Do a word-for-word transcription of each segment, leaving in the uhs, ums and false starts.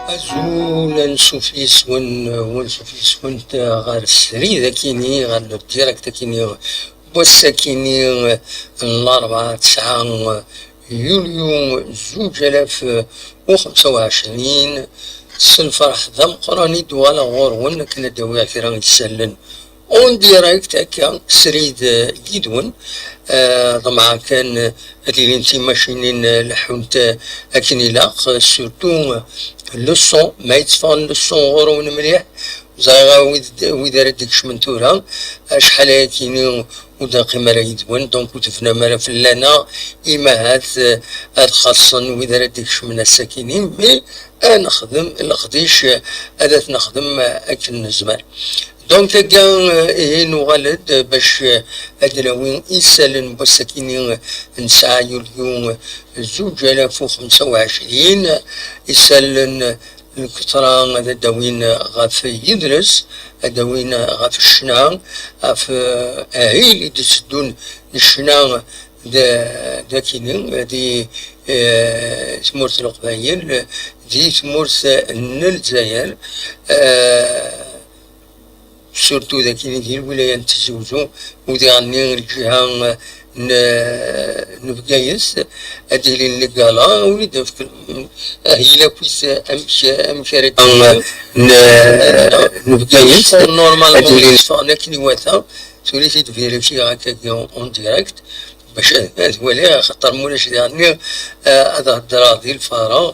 Azul, ansuf yes-wen, ansuf yes-went ɣer srid akini, ɣer le direct akini, wass akini n Larebɛa tesɛa yulyu zuǧ alaf u xemsa u ɛecrin. S lferḥ d ameqqran i d-uɣaleɣ ɣur-wen akken ad d-awiɣ kra n yisallen en direct akka srid, eh, yid-wen. Eh, ḍemɛeɣ kan, eh, ad ilin timacinin, eh, leḥḥunt, eh, akken ilaq, eh, surtout, eh, le son, ma yetteffɣen le son ɣur-wen mliḥ. Ẓriɣ wid, wid ara d-ikecmen tura, acḥal ayakini ur d-neqqim ara yid-wen, donc ur tebnam ara fell-aneɣ, imahat, eh, ad xaṣṣen wid ara d-ikecmen ass-akini, mais ad nexdem leqdic, eh, ad t-nexdem, eh, akken nezmer. Donc, akka, eh, ihi nuɣal-d, eh, bac, eh, ad d-nawi isallen n wass-akini, eh, nesɛa yulyu, eh, zuǧ alaf u xemsa u ɛecrin, isallen, eh, lketra ad d-awin, eh, ɣef yidles, ad d-awin, eh, ɣef ccna, ɣef, eh, ahil i d-itteddun n ccna d-, d-akini, di, eh, tmurt n Leqbayel, di tmurt n Lezzayer, eh, surtout dagi di lwilaya n Tizi Uzzu, u diɣenni lǧiha n, n Bgayet, ad d-ilin les galas, wid d-, ahil akkit amek, amek ara d-, n, n Bgayet, normalement ad d-ilin ffɣen akken iwata, tura i t-id-vérifier akkagi en direct, bac ad, ad waliɣ, axaṭer ma ulac diɣenni, eh, ad heddreɣ di lfara.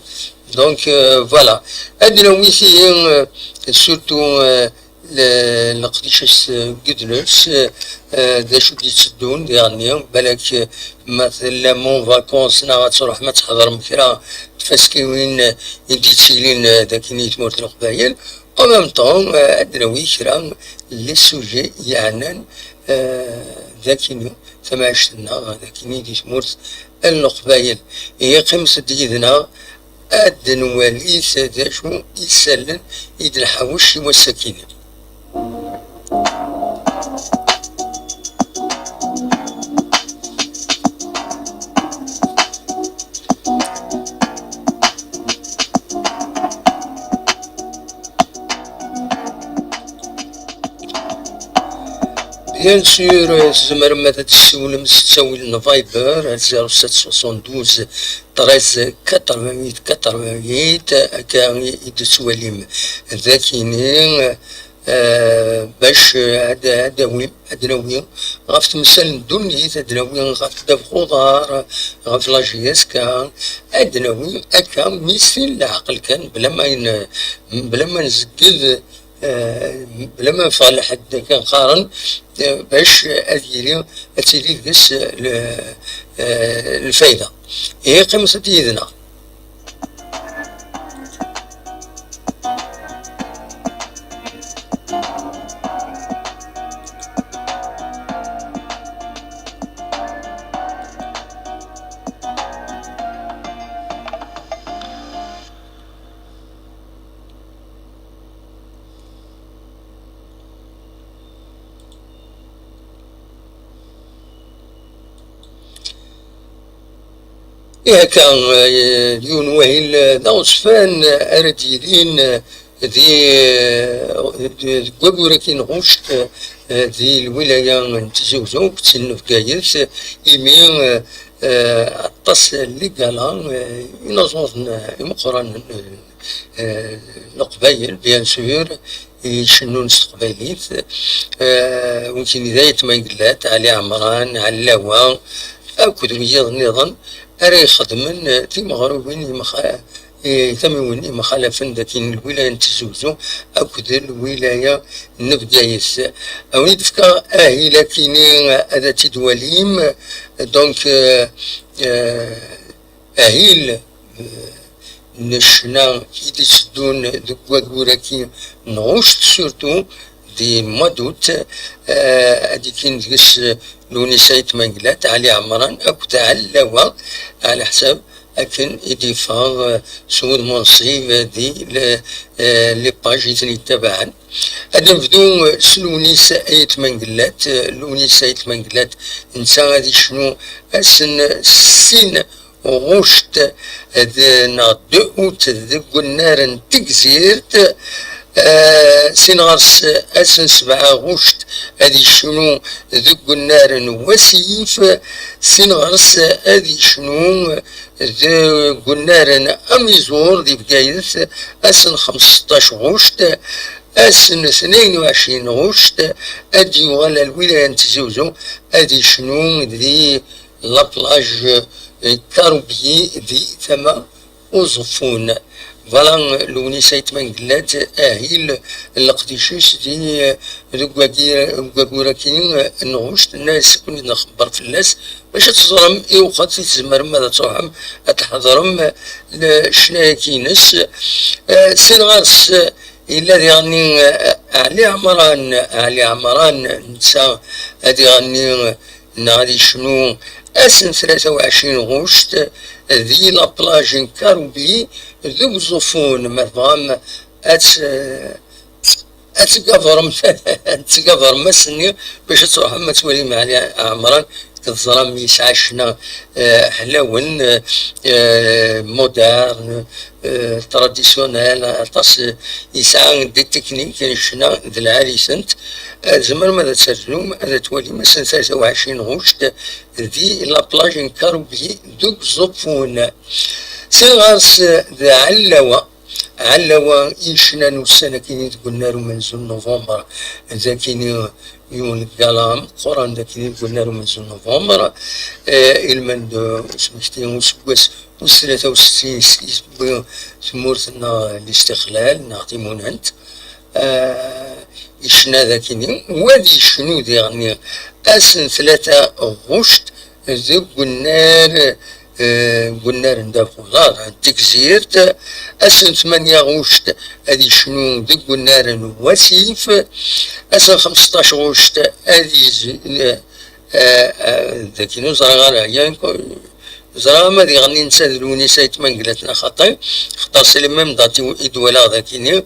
Donc, euh, voilà. Ad nawi tihi, euh, surtout, euh, le-, leqdic-is, euh, deg udles, euh, euh, d acu d-yetteddun diɣenni, balak, euh, ma tellam en vacances neɣ ad truḥem ad tḥeḍrem kra n tfaskiwin, euh, i d-yettilin, euh, dagi i tmurt n Leqbayel. En même temps, euh, ad nawi kra n les sujets yeɛnan, euh, dagi tamɛict-nneɣ dagi di tmurt n Leqbayel. Ihi qqimet-d yid-neɣ ad nwali d acu isallen i d-nḥawec i wass-akini. Bien sûr, tzemrem ad tessiwlem s ttawil n Viber, zéro sept soixante-douze treize quatre-vingt-huit quatre-vingt-huit, akka i d-tettwalim dagini, eh, bac ad, ad d-awim, ad d-nawi ɣef temsal n ddunit, ad d-nawi ɣef ddabex uḍar, ɣef la J S K, ad d-nawi akka mi sin leɛqel kan, bla ma n-, bla ma nzegged, eh, bla ma neffeɣ lḥedd kan qqaren, eh, bac ad yili, ad tili deg-s, eh, le-, eh, lfayda. Ihi qqimet-d yid-neɣ. Ihi akka, eh, yiwen wahil, eh, d aɣezfan, eh, ara d-yilin, eh, di, eh, di, deg wayyur-agi n ɣuct, eh, di lwilaya n Tizi Uzzu, deg ttin n Bgayet, imi, eh, eh, aṭas n ligala, eh, inaẓuren, eh, imeqqranen, eh, eh, Leqbayel, bien sûr, icennun s teqbaylit, eh, wigini d Ayt Mengellat, Ɛli Ɛemran, Ɛellawa, akked wiyaḍ nniḍen ara ixedmen, eh, timeɣrubin yemxa-, eh, tamiwin yemxalafen dagi n lwilaya n Tizi Uzzu akked lwilaya n Bgayet. Awen-id-fkeɣ ahil akini ad t-id-walim, donc, eh, eh, ahil, eh, n ccna i d-itteddun deg wayyur-agi n ɣuct, surtout di mois d'août, eh, ad d-ikkin deg-s Lewnis Ayt Mengellat, Ɛli Ɛemran akked Ɛellawa, ɛla ḥsab akken i d-yeffeɣ, eh, s wudem unṣib di le-, eh, les pages i ten-yettabaɛen. Ad nebdu, eh, s Lewnis Ayt Mengellat. Eh, Lewnis Ayt Mengellat, netta ad icnu ass n sin ɣuct d, neɣ deux août deg unnar n Tegzirt. Eh, sin ɣer-s ass n sebɛa ɣuct ad yecnu deg unnar n Wasif, sin ɣer-s ad yecnu deg unnar n Amiẓur di Bgayet ass n xmesṭac ɣuct, ass n tnayen u ɛecrin ɣuct ad d-yuɣal ar lwilaya n Tizi Uzzu ad yecnu di la plage, eh, Karubi di tama Uẓeffun. Voilà, Lewnis Ayt Mengellat, ahil n leqdic-is di, deg wagi, deg waggur-agi n ɣuct, nna-as ad ken-id-nxebber fell-as, bac ad teẓrem i uqet i tzemrem ad truḥem ad tḥeḍrem le-, ccna-agi-ines. Eh, sin ɣer-s, eh, yella diɣenni, eh, Ɛli Ɛemran, Ɛli Ɛemran, netta ad iɣenni neɣ ad yecnu ass n tlata u ɛecrin ɣuct di la plage n Karubi deg Uẓeffun. Ma tebɣam ad t-, ad tgabrem, ad tgabrem ass-nni bac ad truḥem ad twalim Ɛli Ɛemran, teẓram yesɛa ccna, eh, ḥlawen, eh, moderne, eh, traditionnel, aṭas, eh, yesɛa des techniques n ccna d lɛali-tent. Eh, tzemrem ad terzum, ad twalim ass n tlata u ɛecrin ɣuct di la plage n Karubi deg Uẓeffun. Sin ɣer-s d Ɛellawa. Ɛellawa i yecnan ussan akini deg unnar umenzu n november, d akini yiwen n gala ameqqran d akini deg unnar umenzu n november, eh, ilmend usmekti useggas wis tlata u settin s i tewwi tmurt-nneɣ listiqlal neɣ timunent. Eh, yecna d akini, wa ad yecnu diɣenni ass n tlata ɣuct deg unnar, eh, deg unnar n Dda Buḍar n Tegzirt, ass n tmanya ɣuct ad yecnu deg unnar n Wasif, ass n xmesṭac ɣuct ad yez-, eh, eh, eh, d akini ur ẓriɣ ara, yank-, ẓriɣ ama d iɣenni netta d Lewnis Ayt Mengellat neɣ xaṭi, xaṭer c'est les mêmes dates i, i d-walaɣ d akini.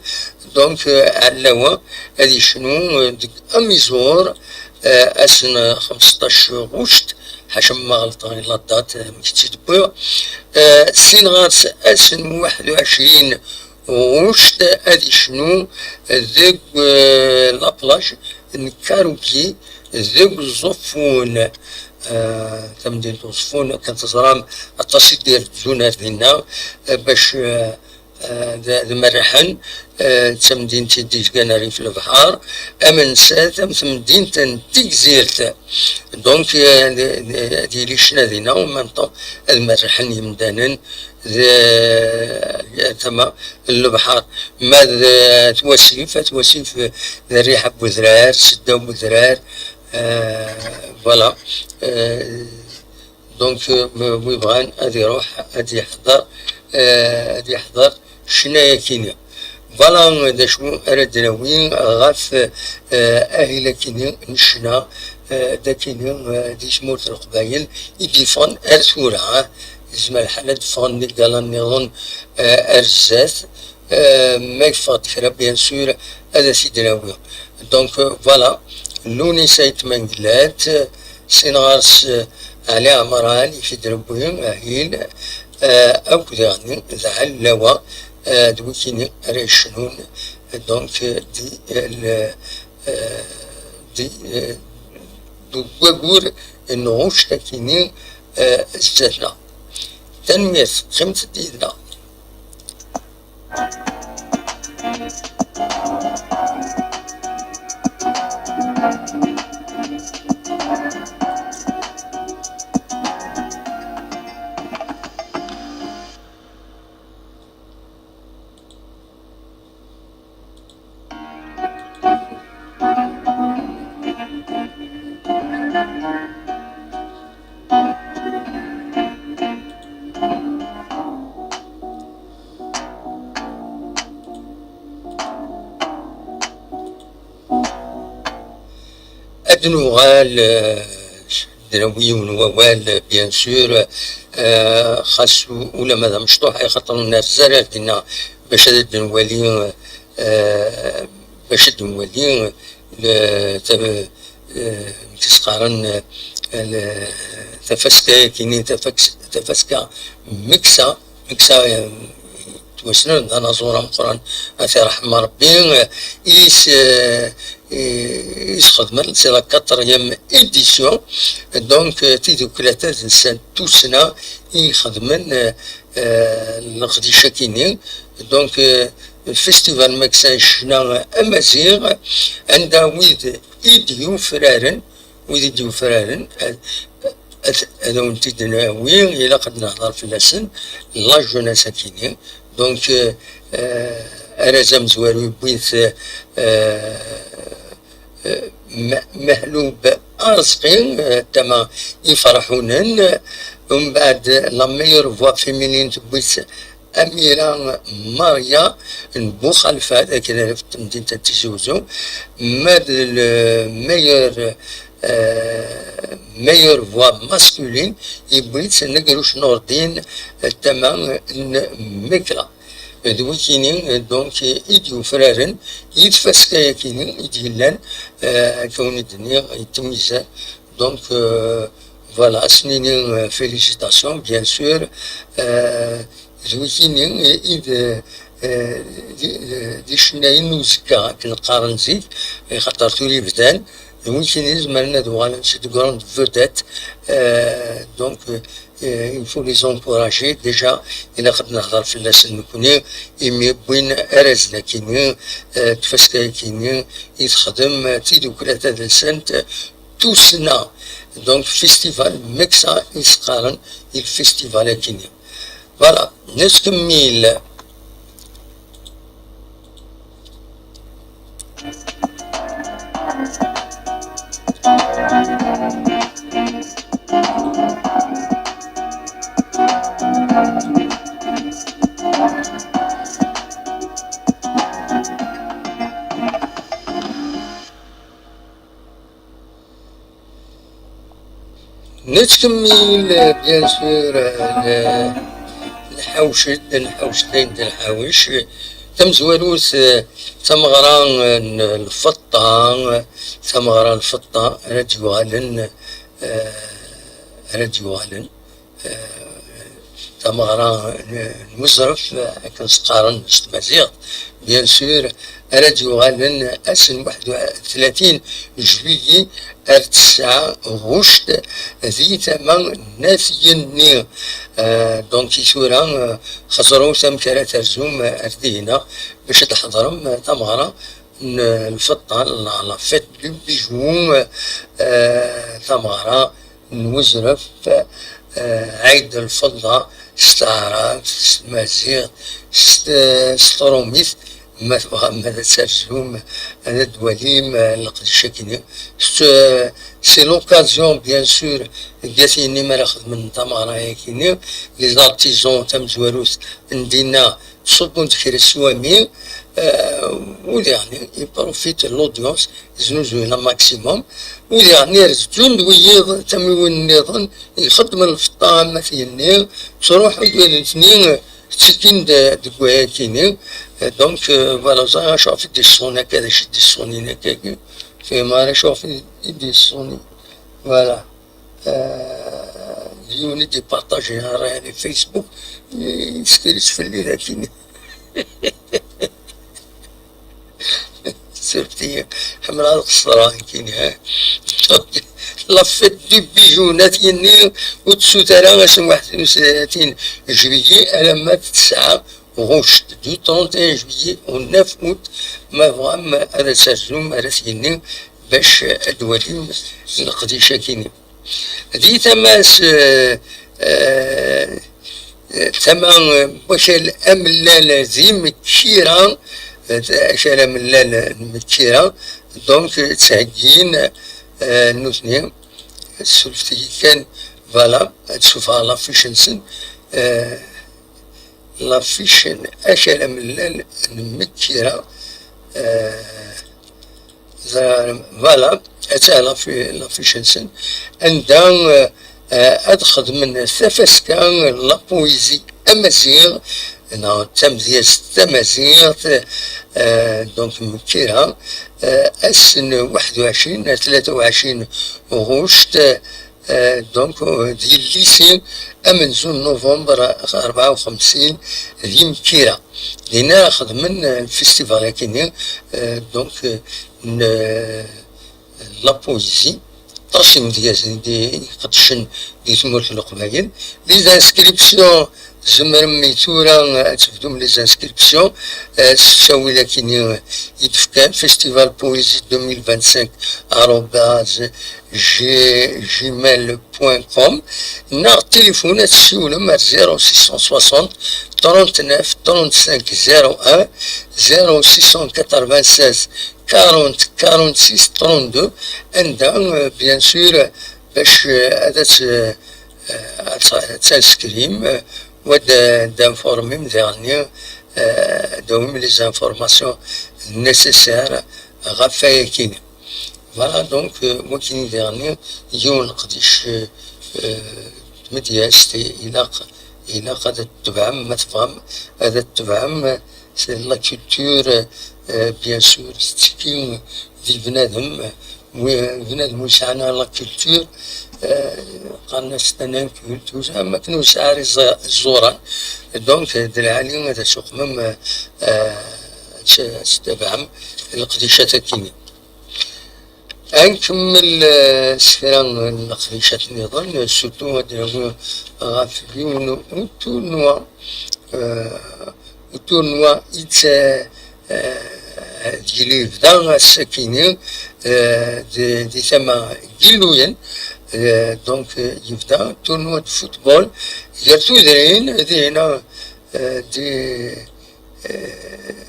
Donc, eh, Ɛellawa ad yecnu, eh, deg Amiẓur, eh, ass n xmesṭac ɣuct, ḥaca ma ɣelṭeɣ i la date, eh, mi k-tt-id-wwiɣ. Eh, sin ɣer-s ass n waḥed u ɛecrin ɣuct ad yecnu deg, eh, la plage n Karubi deg Uẓeffun. Eh, tamdint n Uẓeffun, akken teẓram, aṭas i d-irezzun ar dinna, eh, bac, eh, eh, d, d merriḥen, eh, d tamdint i d-yezgan rrif lebḥer, am nsat, am temdint n Tigzirt. Donc, eh, d, d, ad yili ccna dinna, en même temps, ad merriḥen yemdanen d, eh, tama n lebḥer. Ma d, eh, At Wasif, At Wasif, eh, d rriḥa n wedrar, seddaw n wedrar, eh, voilà. Eh, Donc, euh, wi bɣan ad iruḥ, ad yeḥḍer, euh, ad yeḥḍer ccna-yakini. Voilà d acu ara d-nawi ɣef, euh, ahil-akini n ccna, euh, d akini, euh, di tmurt n Leqbayel i d-yeffɣen ar tura, ah. Yezmer lḥal ad d-ffɣen di gala nniḍen, euh, ar zdat. Euh, ma yeffeɣ-d kra, bien sûr, ad as-id-nawi. Donc, euh, voilà, Lewnis Ayt Mengellat, euh, sin ɣer-s, euh, Ɛli Ɛemran, i k-id-newwi, ahil, euh, akk daɣen d Ɛellawa, euh, d wikini ara yecnun, donc, euh, di, euh, le, euh, di, euh, deg waggur n ɣuct akini, euh, zdat-neɣ. Tanemmirt, qqimet-d yid-neɣ. Ad d-nuɣal, eh, d-nawi yiwen n wawal, bien sûr, eh, xas u-, ulamma d amecṭuḥ, axaṭer ur nerzi ara ar dinna bac ad d-nwali, eh, bac ad d-nwali, eh, tab-, eh, amek i s-qqaren, eh, tafaska-agi-nni, tafaks-, tafaska Meksa, Meksa, eh, yettwassnen d anaẓur ameqqran, ad t-iṛḥem Ṛebbi, eh, is, eh, i, isxedmen, c'est la quatrième édition. Donc, eh, tidukla tadelsant Tussna i ixedmen, eh, eh, leqdic-agi-nni. Donc, eh, festival Meksa n ccna amaziɣ, anda wid i d-yufraren, wid i d-yufraren, ad, ad, ad awen-t-id-nawi, ilaq ad nehḍer fell-asen, la jeunesse-agi-nni. Donc, eh, eh, arraz amezwaru yewwi-t, eh, eh, Ma-, Mehlub Arezqi, eh, tama Iferḥunen, eh, umbeɛd la meilleure voix féminine tewwi-tt Amira Maria n Buxalfat, akken ara f temdint n Tizi Uzzu, ma d le meilleur, eh, meilleure voix masculine, yewwi-tt Negruc Nordin, eh, tama n Mekla. D wikini, eh, donc, i d-yufraren i tfaska-yakini i d-yellan, eh, akka wen-d-nniɣ, yettmizan. Donc, euh, voilà, ad s-nini, euh, félicitations, bien sûr. Euh, d wikini i d, eh, d, d icennayen n uzekka, akken qqaren zik, i xaṭer tura i bdan, d wikini zemren ad uɣalen c'est de grandes vedettes. Euh, donc, euh, il faut les encourager. Déjà, ilaq ad nehḍer fell-asen nekni, imi wwin arraz-nni, eh, tfaska-yakini i texdem, eh, tidukla tadelsant, eh, Tussna. Donc, festival Meksa i s-qqaren i lfestival-akini. Voilà, nettkemmil. Nettkemmil, bien sûr, eh, nḥawc-d, nḥawc-d ayen d nḥawc. Tamezwarut, eh, tameɣra, eh, n lfeṭṭa, eh, tameɣra n lfeṭṭa ara d-yuɣalen, eh, ara d-yuɣalen. Eh, tameɣra n, n uzref, eh, akken s-qqaren s tmaziɣt, bien sûr, ara d-yuɣalen ass n waḥed u tlatin juillet ar tesɛa ɣuct di tama n At Yenni. Eh, donc, i tura, eh, xeẓrut amek ara terzum ar dihna bac ad tḥeḍrem, eh, tameɣra n lfeṭṭa, la, la fête du bijou, eh, tameɣra n uzref, eh, Ɛid Lfeḍḍa, s taɛrabt, s tmaziɣt, s t-, s trumit, ma tebɣam ad terzum, ad d-twalim, eh, leqdic-agi-nni. C'est, c'est l'occasion, bien sûr, deg At Yenni mi ara xedmen tameɣra-agi-nni, les artisans, tamezwarut n dinna, ṣubbun-d kra n sswami, eh, u diɣen i profite l'audience, znuzuyen un maximum, u diɣen rezzun-d wiyiḍ, tamiwin nniḍen, ixeddmen lfeṭṭa am At Yenni, ttruḥun-d wid nutni, ttekkin-d deg wayakini. Eh, donc, eh, voilà, ẓriɣ acu ɣef i d-iṣṣun akka, d acu i d-iṣṣunin akkagi, fehmeɣ ara acu ɣef i d-iṣṣunin. Voilà. Eh, yiwen i d-ipartaji ɣer Facebook, yeskres fell-i dakin. Surfet-iyi, ḥemmleɣ ad qeṣṣreɣ nekkini, ha? La fête du bijou, n At Yenni, ur tessut ara ass n waḥed u tlatin juillet alamma d tesɛa ɣuct, du trente et un juillet au neuf août, ma tebɣam ad terzum ar At Yenni bac ad twalim leqdic-agi-nni. Di tama-s, eh, eh, tama, eh, n wakal amellal d imekkira, eh, akal amellal n imekkira, donc, ttheggin, eh, nutni, surfet-iyi kan, voilà, ad d-sufɣeɣ l'affiche-nsen, eh, l'affiche n akal amellal n imekkira, eh, ẓriɣ, voilà, attah l'affi-, l'affiche-nsen, anda, eh, eh, ad xedmen tafaska n la poésie amaziɣ, neɣ tamedyazt tamaziɣt, eh, donc, imekkira, eh, ass n waḥed u ɛecrin ar tlata u ɛecrin ɣuct, eh, Euh, donc, euh, di lycée amenzu n novembre rebɛa u xemsin di Mkira. Dinna xedmen, euh, festival akini, euh, donc, euh, n, euh, la poésie. Aṭas imedyazen i d-, i iqeddcen di tmurt n Leqbayel. Les inscriptions, tzemrem i tura ad tebdum les inscriptions, euh, s ttawil akini, euh, i d-fkan, festival poésie deux mille vingt-cinq arobase gmail point com, neɣ téléphone ad tessiwlem ar zéro six cent soixante, trente-neuf, trente-cinq, zéro un, zéro six cent quatre-vingt-seize, quarante, quarante-six, trente-deux, anda, euh, bien sûr, bac, euh, ad, euh, ad, ad t'inscrivem, euh, ou ad, euh, d'informer, euh, les informations nécessaires ɣef wayakini. Voilà, donc, euh, wagini diɣen yiwen leqdic, euh, euh, tmedyazt, ilaq, ilaq ad t-tebɛem, ma tebɣam ad t-tebɛem, euh, c'est la culture, euh, bien sûr, tettiki di bnadem, euh, wi-, bnadem wi yesɛan la culture, euh, qqaren-as tana n kult, am akken ur yesɛi ara iẓ-, iẓuran. Donc, euh, d lɛali ad as-uqmem, euh, euh, ad s-, ad s-tebɛem leqdicat-agi. Ad nkemmel, eh, s kra n leqdicat nniḍen, surtout ad d-nawi ɣef yiwen n utournoi, eh, utournoi i d-, eh, deg yebda ass-akini, eh, di, di tama n Yilluyen, eh, donc, eh, yebda tournoi de football gar tudrin, dinna, eh, di, eh,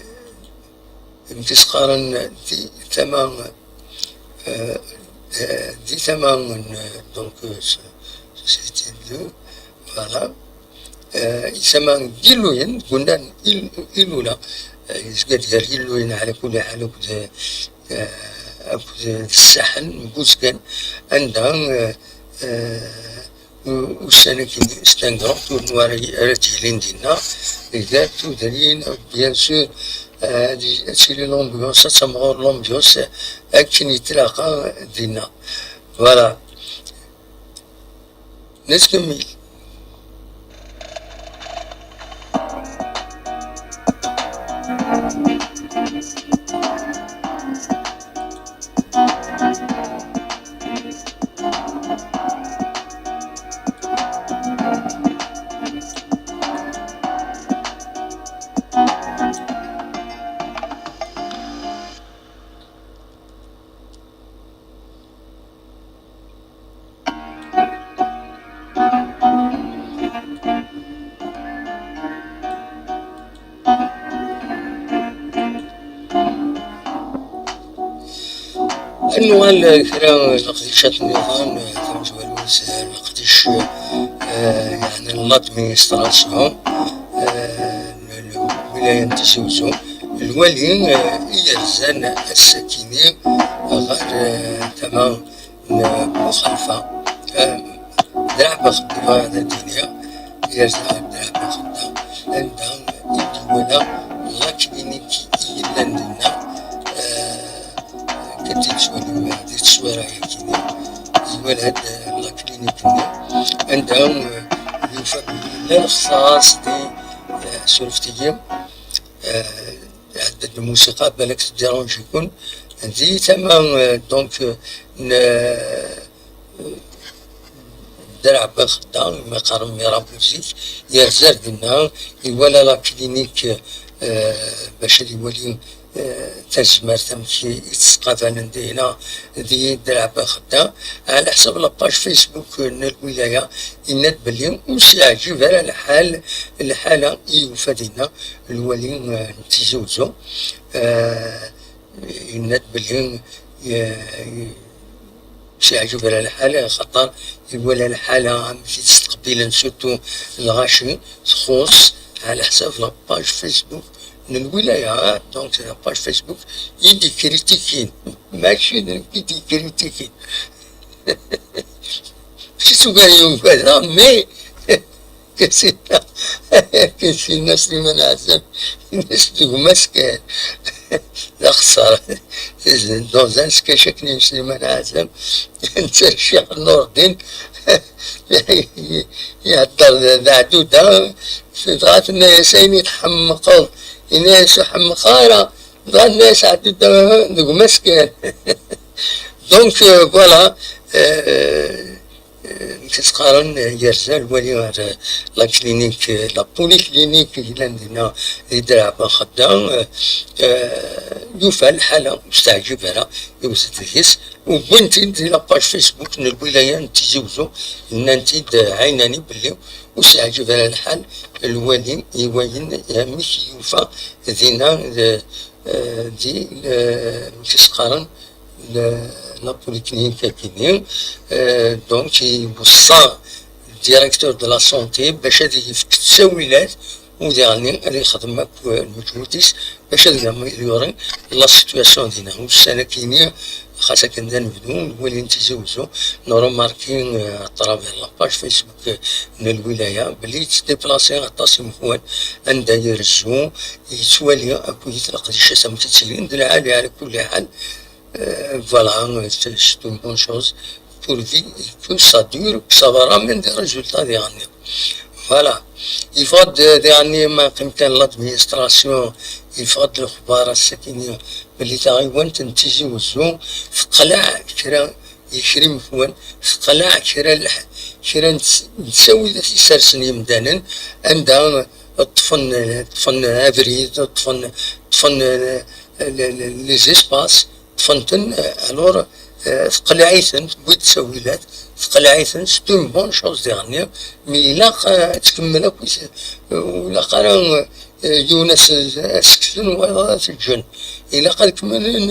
Amek i s-qqaren di tama, euh, euh, di tama n, donc, euh, s-, c'était de, voilà. Euh, di tama n Yilluyen, deg unnar n Il-, Illula, euh, yezga-d gar Yilluyen, ɛla kulli ḥal, akked, euh, akked Ssaḥel n Buzgan, anda, euh, euh, u-, ussan-agi, c'est un grand tournoi ara, ara d-yilin dinna. Gar tudrin, bien sûr, euh, ad, ad tili l'ambiance, ad tamɣur l'ambiance, akken i tlaqa dinna. Voilà. Nettkemmil. Ad nuɣal kra leqdicat nniḍen, tamezwarut, leqdic, eh, yeɛnan l'administration, eh, n, n lwilaya n Tizi Uzzu. Lwali, eh, i yerzan ass-akini ɣer, eh, tama n Buxalfa, eh, Draɛ Bexda, ad d-iniɣ, yerza ɣer Draɛ Bexda, anda i d-iwala la clinique i yellan dinna, eh, akken i tettwalim di teswara-agi-nni, iwala-d, eh, la clinique-nni, anda, eh, yufa belli llan lexṣaṣ di, eh, surfet-iyi, eh, iɛedda-d lmusiqa, balak tdiranji-kun. Di tama, euh, donc, euh, n, euh, Draɛ Bexda, ma qqaren Mirabuzik, yerza ar dinna, iwala la clinique, euh, bac ad iwali, euh, tazmert amek i ttqabanen dinna di Draɛ Bexda. Ɛla ḥsab la page Facebook n lwilaya, yenna-d belli ur s-yeɛǧib ara lḥal, lḥala i yufa dinna lwali, eh, n Tizi Uzzu, eh, yenna-d belli, eh, ur s-yeɛǧib ara lḥal, axaṭer iwala lḥala amek i tt-ttqebbilen, surtout lɣaci, txuṣṣ ɛla ḥsab la page Facebook n lwilaya, ah, donc la page Facebook i d-ikritikin, mačči d nekk i d-ikritikin. Mačči d tugar i ugad, ah, mais Kasinna, Kasinna Sliman Ɛazam, yenna-as d gma-s kan. D axeṣṣar. Dans un sketch akken i Sliman Ɛazem, netta Ccix Nurdin, ihedder d Ɛduda, dɣa tenna-yas: "Ayen i tḥemmqeḍ." Yenna-yas: "Ur ḥemmqeɣ ara." Dɣa tenna-yas Ɛduda: "Deg umaskan." Donc, euh, voilà, euh, euh, amek i s-qqaren, euh, yerza lwali ɣer, euh, la clinique, euh, la polyclinique yellan dinna di Draɛ Ben Xedda, euh, euh, yufa lḥala ur s-teɛǧib ara, iwet deg-s, wwin-t-id di la page Facebook n lwilaya n Tizi Uzzu, nnan-t-id, euh, ɛinani belli ur s-yeɛǧib ara lḥal lwali i wayen, euh, amek yufa dinna, euh, euh, di, euh, amek i s-qqaren, la, la polyclinique akini. Euh, donc, iweṣṣa directeur de la santé bac ad yefk ttawilat, u diɣenni ad yexdem akk, euh, lmeǧhud-is bac ad yaméliorer la situation dinna. Ussan akini, xas akken d anebdu, nwali n Tizi Uzzu, nrumarki, euh, à travers la page Facebook, euh, n lwilaya, belli yettdéplacé aṭas imekwan anda irezzu, yettwali akked leqdicat amek i ttilin d lɛali ɛla kulli ḥal. Euh, voilà, c'est, c'est une bonne chose, pourvu que ça dure, que ça va ramener des résultats diɣenni. Voilà. Yeffeɣ-d diɣenni ma yeqqim kan l'administration, yeffeɣ-d lexbar ass-akini belli taɣiwant n Tizi Uzzu teqleɛ kra, kra imekwan, teqleɛ kra n lḥ-, kra n ts-, n ttawil i isersen yimdanen, anda ṭṭfen, ṭṭfen abrid, ṭṭfen, ṭṭfen, euh, les, les, les espaces, ṭṭfen-ten, euh, alors, euh, teqleɛ-iten, tewwi-d ttawilat, teqleɛ-iten, c'est une bonne chose diɣenni, mais ilaq, euh, ad tkemmel akk, euh, ur ilaq ara, euh, yiwen as-, as-kksen wayeḍ ad t-ǧǧen. Ilaq ad kemmlen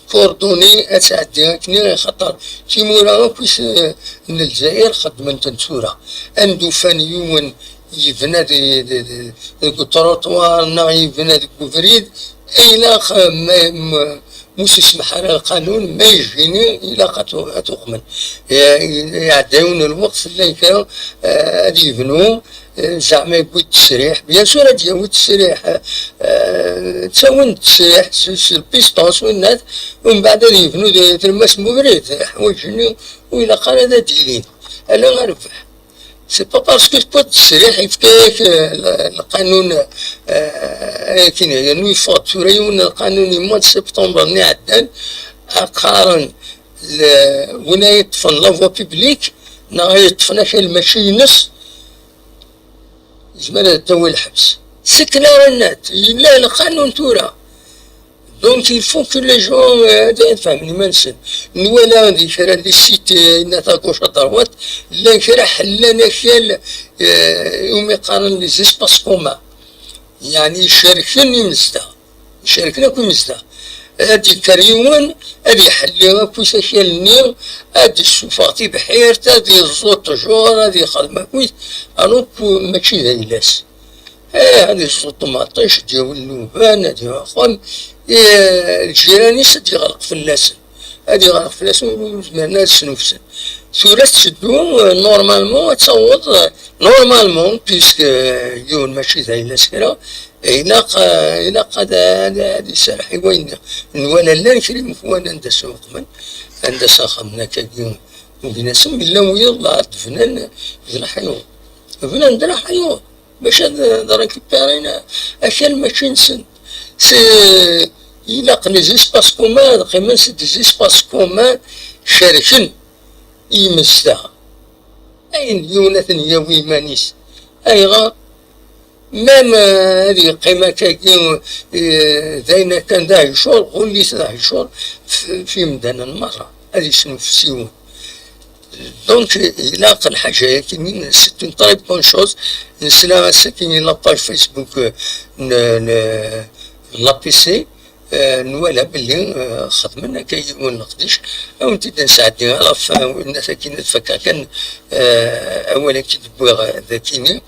coordonnées ad tɛeddi akken, axaṭer timura akk is-, n Lezzayer xeddment-tent tura. Anda ufan yiwen yebna di, di, di, deg utroṭwar neɣ yebna deg ubrid, ilaq, eh, ma, ma, ma ur s-yesmaḥ ara lqanun, ma yejjini, ilaq ad tu-, ad tuqmen. I-, i-, iɛedda yiwen n lweqt, llan kra, eh, ad yebnu, eh, zeɛma yewwi-d ttesriḥ. Bien sûr, ad yawi ttesriḥ, eh, eh, ttawin-d ttesriḥ s, s lpistons, winnat, umbeɛd ad yebnu di tlemmast n ubrid. Ḥwaǧen ur ilaq ara ad d-ilin. Ala rrbeḥ. C'est pas parce que tewwiḍ ttesriḥ yefka-yak, eh, l-, lqanun, eh, akken, yernu yeffeɣ-d tura yiwen n lqanun i mois de septembre-nni iɛeddan, qqaren l-, win ay yeṭṭfen la voie publique, neɣ ay yeṭṭfen akal mačči ines, yezmer ad t-yawi lḥebs. C'est clair et net, yella lqanun tura. Donc, il faut que les gens, euh, ad, ad fehmen iman-nsen. Nwala di kra n les sites, euh, à gauche, à droite, llan kra ḥellan akal, euh, umi qqaren les espaces communs. Yeɛni, icerken imezdaɣ. Icerken akk imezdaɣ. Ad d-yekker yiwen, ad iḥelli akk akal-nni, ad d-issufeɣ tibḥirt, ad yeẓẓu ttjur, ad yexdem akk, alors que mačči d ayla-s. Eh, ad iẓẓu ṭumaṭic, ad yawi nnuban, ad yawi axxam. Eh, lǧiran-is ad yeɣleq fell-asen. Ad yeɣleq fell-asen, ur zmiren ad snufsen. Tura tetteddu, eh, normalement, ad taweḍ, eh, normalement, puisque, eh, yiwen mačči d ayla-s kra, eh, ilaq, eh, ilaq ad, ad, ad iserreḥ i wayen nwala llan kra imekwan anda s-uqmen, anda s axxam n akkagi, ugin-asen, yella wiyaḍ lɛad bnan d leḥyuḍ. Bnan d leḥyuḍ. Bac ad, ad récupérin akal mačči nsen. C'est, ilaq les espaces communs, ad qqimen s des espaces communs, cerken imezdaɣ. Ayen yiwen ad ten-yawi iman-is. Ayɣer? Même, euh, ad yeqqim akkagi, euh, d ayen akken d ahicur, ɣullit d ahicur f, f yimdanen merra. Ad yesnufes yiwen. Donc, ilaq lḥaǧa-yagi, c'est une très bonne chose. Nesla ass-agi la page Facebook, euh, n, n l'A P C, euh, nwala belli, euh, xedmen akka yiwen n leqdic. Ad wen-t-id-nesɛeddi ɣef, euh, winnat-agi ad fakkeɣ kan, euh, awal-agi d-wwiɣ, euh, d akini.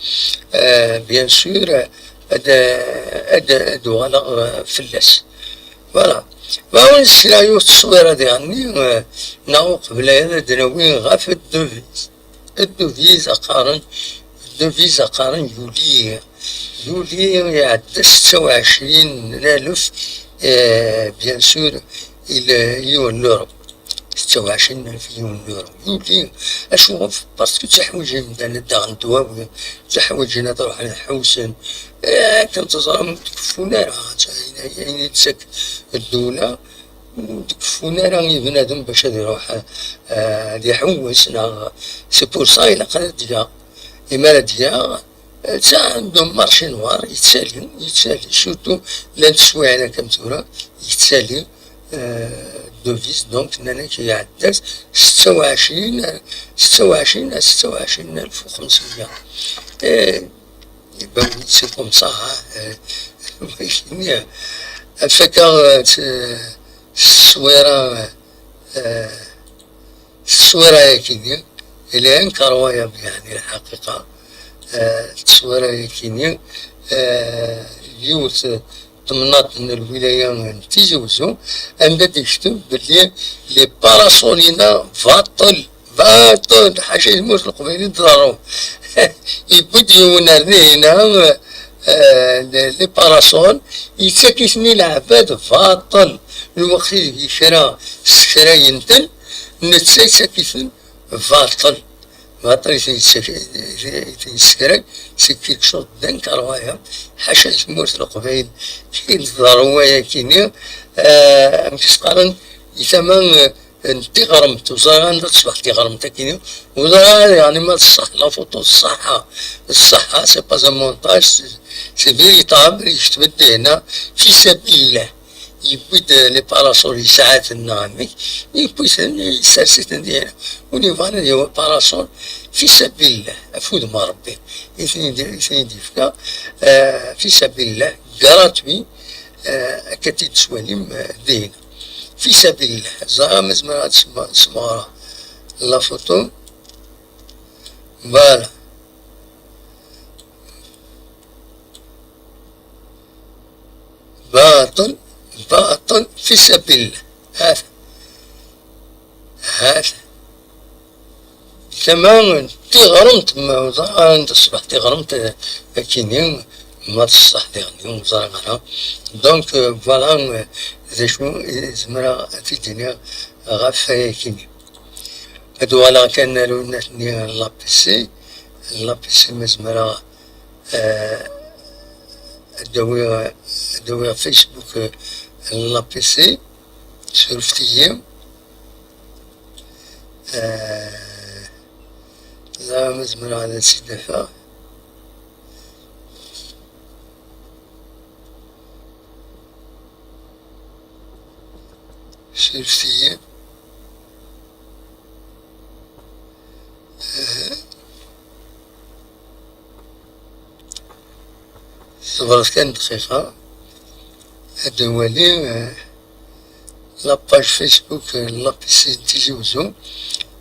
Euh, bien sûr, euh, ad, ad, ad uɣaleɣ, euh, fell-as. Voilà. Ma ur nesla yiwet tteswira diɣenni, eh, neɣ uqbel aya ad d-nawi ɣef ddevise. Ddevise qqaren, ddevise qqaren yuli, yuli iɛedda setta u ɛecrin n alef, Eh, bien sûr, il, yiwen n euro. Setta u ɛecrin alef yiwen n euro. Yuli, acuɣef? Parce que ttuḥwaǧen imdanen ad d-aɣen ddwawi, ttuḥwaǧen ad ruḥen ad ḥewsen. Eh, akken teẓram, ur d-keffun ara. Ayen, ayen i d-tettak ddula, ur d-keffun ara i bnadem bac ad iruḥ, eh, ad iḥewwes, neɣ c'est pour ça ilaq ad d-yaɣ. Imi ara d-yaɣ, d un marché noir, yettali, yettali, surtout llan teswiɛin akka am tura, yettali, euh, devise, donc, nnan-ak iɛedda-t setta u ɛecrin, setta u ɛecrin, setta u ɛecrin alef u xemsmya. Eh, iban c'est comme ça, hein, euh, ad fakkeɣ, euh, s-, s-, tteswira, euh, Tteswira-yakini, elle est incroyable, yeɛni, lḥaqiqa. Eh, tteswira-yakini, eh, yiwet temnaḍt n lwilaya n Tizi Wezzu, anda d-yekteb belli les parasols-inna baṭel, baṭel, ḥaca i tmurt n Leqbayel i d-ḍerru. Yewwi-d yiwen ar dihin, eh, les, les parasols, yettak-iten i leɛbad baṭel. Lweqt ideg kra ssekrayen-ten, netta yettak-iten baṭel. Baṭel i ten-yettak-, i ten-yessekray, c'est quelque chose d'incroyable. Ḥaca i tmurt n Leqbayel i d-ḍerru wayakini, eh, amek i s-qqaren, di tama, eh, n tiɣremt, ur ẓriɣ anda teṣbeḥ tiɣremt akini, ur ẓriɣ ara, yeɛni, ma d ṣṣeḥ, la photo d ṣṣeḥḥa, d ṣṣeḥḥa, c'est pas un montage, c'est, c'est véritable, yekteb-d dinna, fi sabilillah. Yewwi-d, eh, les parasols, yesɛa-ten neɣ amek, yewwi-ten, yessers-iten dinna. Win yebɣan ad yawi parasol, fi sabilillah, af udem n Ṛebbi, i ten-id-, i ten-id-yefka, eh, fi sabilillah, gratuit, eh, akka t-id-tettwalim, eh, dinna. Fi sabilillah, ẓriɣ ma zemreɣ ad sm-, smeɣreɣ la photo. Voilà. Baṭel, baṭel, fi sabilillah. Hata, hata. Tama n tiɣremt, ma ur ẓriɣ ara anda teṣbeḥ tiɣremt, eh, akini, ma d ṣṣeḥ diɣen, ur ẓriɣ ara. Donc, euh, voilà, euh, d acu i zemreɣ ad t-id-iniɣ ɣef wayakini. Ad uɣaleɣ kan ar unat-nni n l'A P C, l'A P C ma zemreɣ, eh, ad awiɣ, ad awiɣ Facebook, eh, n l'A P C, surfet-iyi. Eh, ẓriɣ ma zemreɣ ad as-id-afeɣ. Surfet-iyi. Aha. Ṣebret kan dqiqa. Ad nwali, eh, la page Facebook, eh, n l'A P C n Tizi Wezzu,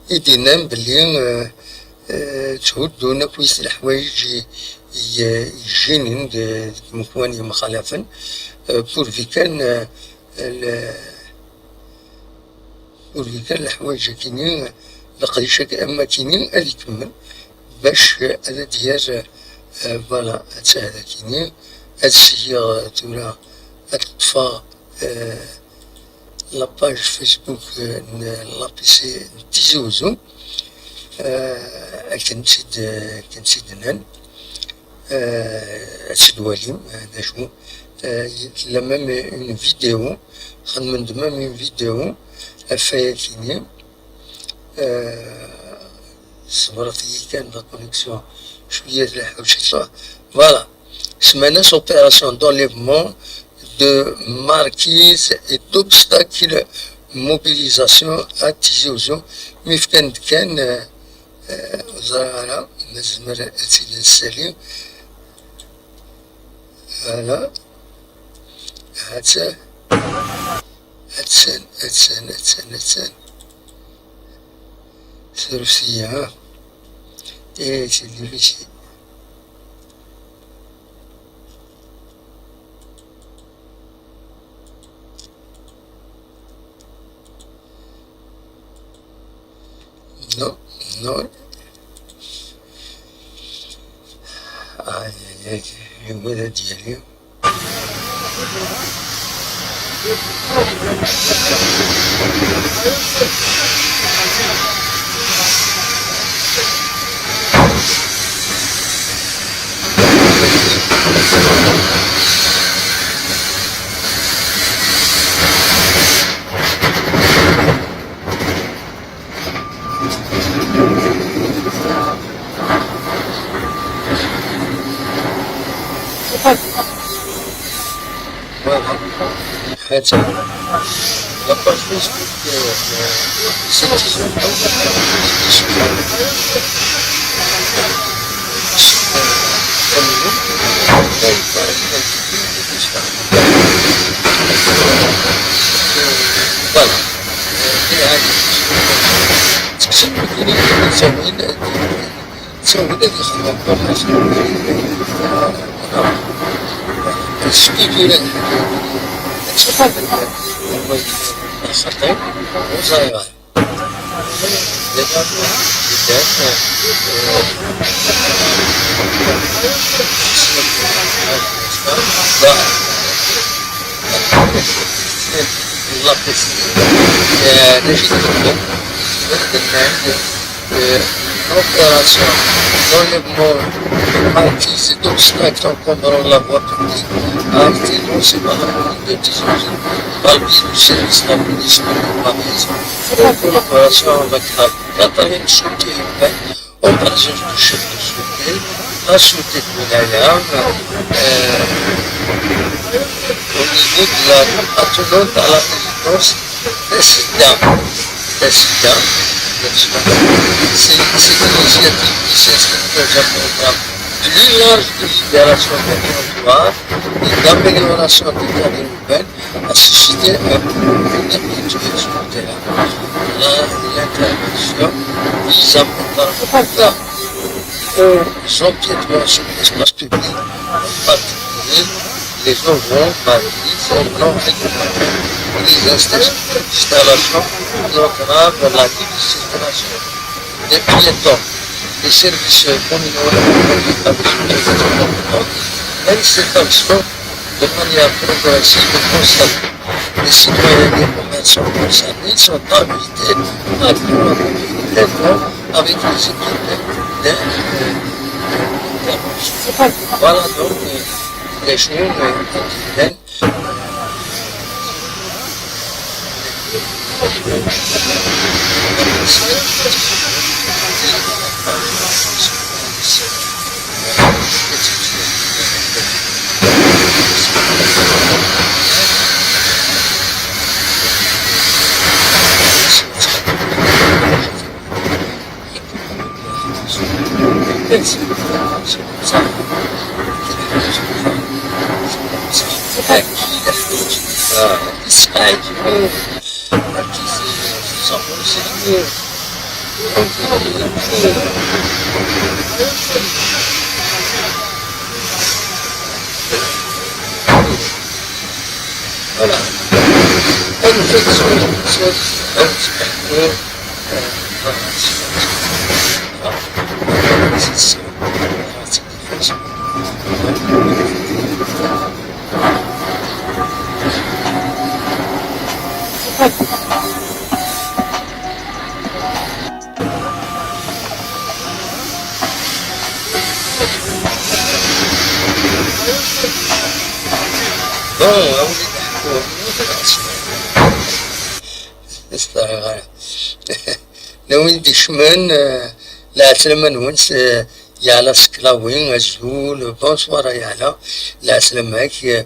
i d-yennan belli, eh, eh, tthuddun akk leḥwayeǧ i, i, i jjinin d, deg imukan yemxalafen, eh, pourvu kan, eh, le-, pourvu kan leḥwayeǧ-akini, leqdic-agi am wakini ad ikemmel, bac ad d-yerr, eh, voilà, ad tɛad akini, ad sliɣ, eh, tura, ad ṭṭfeɣ, eh, la page Facebook, eh, n l'A P C n Tizi Wezzu, eh, akken tt-id-, akken tt-id-nnan, eh, ad tt-id-walim, eh, d acu, eh, tella même une vidéo, xedmen-d même une vidéo ɣef wayakini, eh, ṣebret-iyi kan, la connexion cwiya tleḥḥu ciṭuḥ. Voilà. Semman-as opération d'enlèvement de marquise et d'obstacle mobilisation à Tizi Ouzou. Mi fkan-d kan, eh, eh, ur ẓriɣ ara ma nezmer ad tt-id-nessali. Voilà. Hata. Attan, attan, attan, attan. Surfet-iyi, ha? Eh, c'est difficile. Non, non. Aïe, aïe, aïe, yugad ad d-yali. La page Facebook, euh, c'est voilà. C'est ce qui fait la, c'est pas de la, la, la, la, la, la, la, L'opération d'enlèvement de parties et d'obstacles encombrant la voie publique a été lancée par la commune de Tizi-Ouzou par le biais du service de la police de Paris, en collaboration avec la quatrième sûreté urbaine, en présence du chef de sûreté, la sûreté de Wilaya, euh, au niveau de la route attenante à la résidence Tacita. Tacita. C'est, c'est une initiative qui s'inscrit dans un programme plus large de libération des territoires et d'amélioration des cadres urbains à susciter un mouvement de perpétuation de la, la, l'intervention vise à mettre un frein aux empiétements sur l'espace public, en particulier les auvents, balises, auvents réglementaires, les installations qui entravent la libre circulation des piétons. Les services communaux et les services compétents mènent cette action de manière progressive et constante. Les citoyens et les commerçants concernés sont invités à prendre pleinement avec les équipes de, euh, d'intervention. Voilà donc, euh, les choses, euh, quotidiennes. Voilà. Une seule chose, c'est un petit peu, euh, voilà, c'est, voilà, c'est, c'est, voilà, c'est des choses. Bon, ah oui, d'accord. Nawin d-ikecmen, eh, lɛeslama-nwen, eh, yeɛla Seklawi, azul, bonsoir a yeɛla, lɛeslama-k, eh,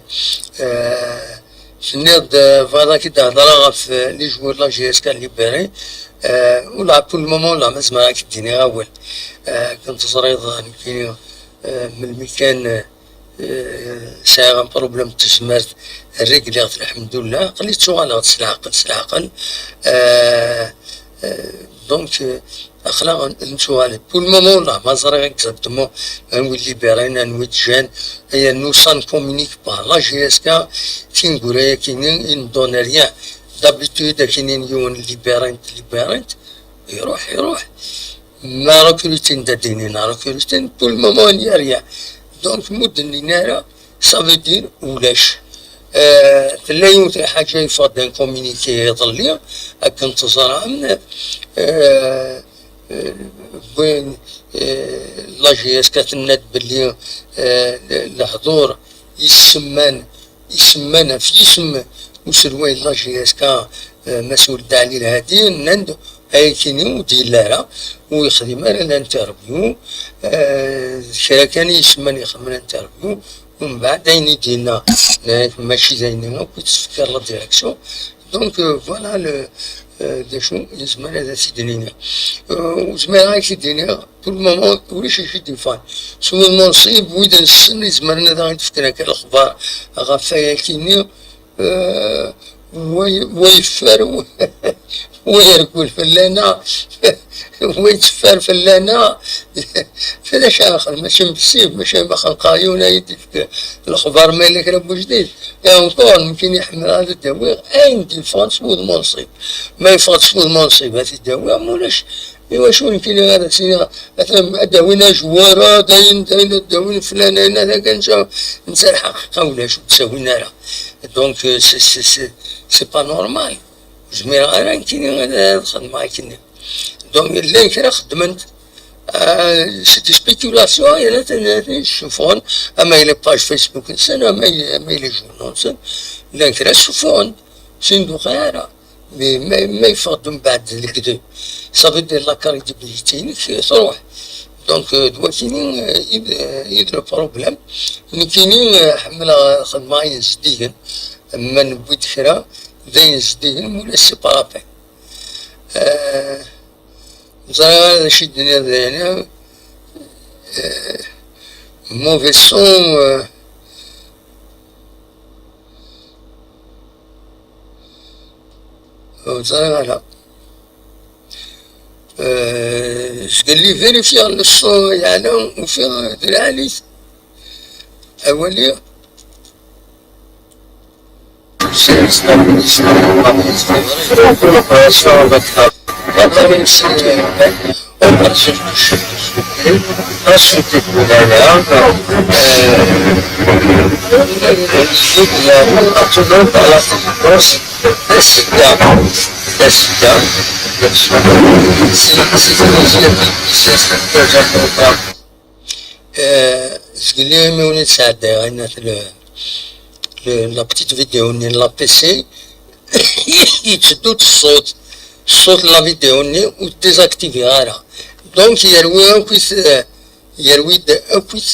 eh, tenniḍ-d, eh, bɣiɣ ad k-id-hedreɣ ɣef, eh, les joueurs de la J S K libérés, eh, ula pour le moment, la, ma zemreɣ ad k-d-iniɣ awal, eh, akken teẓriḍ, eh, nekkini, eh, melmi kan, eh, Eh, sɛiɣ un problème n tezmert, rregliɣ-t, lḥemdullah, aql-i ttuɣaleɣ-d s leɛqel, s leɛqel. Eh, eh, donc, eh, aql-aɣ n-, nettuɣal. Pour le moment, là, ma ẓriɣ exactement anwi libérin, anwi ǧǧan, yernu ça ne communique pas. La J S K, tineggura-yakini, il ne donne rien. D'habitude, akini n yiwen libérin, libérin, iruḥ, iruḥ. Ma recrutin d ad inin recrutin, pour le moment, il n'y a rien. Donc, ma ur d-nnin ara, ça veut dire ulac. Eh, tella yiwet n lḥaǧa yeffeɣ-d un communiqué iḍelli, akken teẓram, eh, eh, win, eh, la J S K tenna-d belli, eh, lehdur yessemman, yessemman ɣef yisem uselway n la J S K, eh, Mass Weld Ɛli Lhadi, nnan-d ayakini ur d-yelli ara, ur yexdim ara l'interview, eh, d kra kan i yessemman yexdem l'interview, umbeɛd ayen i d-yenna, eh, mačči d ayen akk i d-tefkiḍ la direction. Donc, euh, voilà le, euh, d acu nezmer ad as-id-nini. Euh, ur zmireɣ ad ak-t-id-iniɣ, pour le moment, ulac acu i d-yeffɣen. S wudem unṣib, wid nessen i zemren ad aɣ-d-fken akka lexbar ɣef wayaki-nni, euh, wa, wa yeffer, wa, wa yergel fell-aneɣ, wa yetteffer fell-aneɣ. Fell-ac ara nexdem? Mačči n bessif, mačči am axenqaryun ay d-yefk lexbar ma yella kra n wejdid. Et encore, nekkini ḥemmleɣ ad d-awiɣ ayen d-yeffɣen s wudem unṣib. Ma yeffeɣ-d s wudem unṣib, ad t-id-awiɣ, ma ulac, iwacu nekkini ara s-iniɣ, atan ad d-awin ajwara, dayen, dayen, ad d-awin flan, ayen, ad kan, netta lḥaqiqa ulac, ur d-ttawin ara. Donc, euh, c'est, c'est, c'est, c'est pas normal. Ur zmireɣ ara nekkini ad, ad xedmeɣ akken. Donc, llan kra xeddmen-t. Euh, c'est des spéculations, il y en a qui, qui, qui se font, ama yella page Facebook-nsen, ama, ama yella journal-nsen, llan kra ssufɣen, ur sen-d-uqiɛ ara. Mais ma, ma yeffeɣ-d mbeɛd lekdeb, ça veut dire la crédibilité-inek tṛuḥ. Donc, euh, d wakini, euh, i d, euh, i d le problème. Nekkini, euh, ḥemmleɣ xedmeɣ ayen zeddigen, ma newwi-d kra, d ayen zeddigen, mula c'est pas la peine. Euh, ẓriɣ ara d acu i d-tenniḍ dayen, euh, mauvais son, euh, ur ẓriɣ ara. Euh, zgelli vérifier le son yeɛla, ufiɣ d lɛali-t. Awali. Euh, zgelli imi wen-id-sɛeddayeɣ, ayen at le, le, la petite vidéo-nni n la P C, yetteddu-d ṣṣut, ṣṣut n la vidéo-nni ur t-désactiviɣ ara. Donc, yerwi akk-it, euh, yerwi-d akk-it,